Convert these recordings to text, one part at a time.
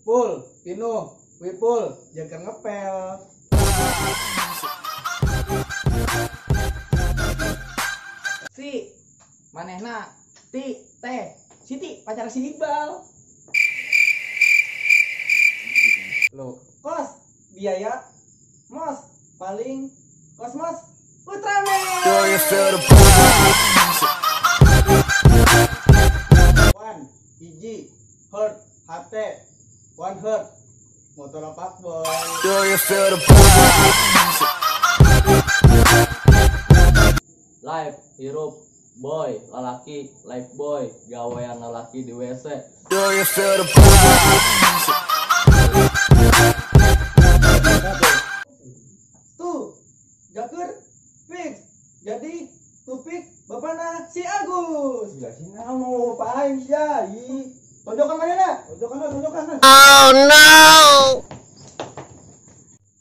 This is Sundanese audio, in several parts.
Pul, pinuh, wipul, jaga ngepel. Si, manehna, ti, teh, Siti, pacar si Iqbal. Lo, kos, biaya, mos, paling, kosmos, Ultraman. One, hiji, hurt, hate, one hurt, motor pak boy. Life, hirup, boy, lalaki, life boy, gawean lalaki di WC. Tuh, jaker, fix, jadi tupik bapana si Agus. Ya sih mau bapak aing sia, ih. Tonjokan mana na? Tonjokan lah, tonjokan lah. Oh no.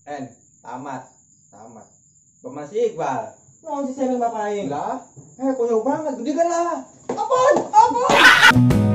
En, tamat, tamat. Bapak si Iqbal. Mau si sering bapak aing lah. Konyol banget, gede kan lah. Ampun, ampun.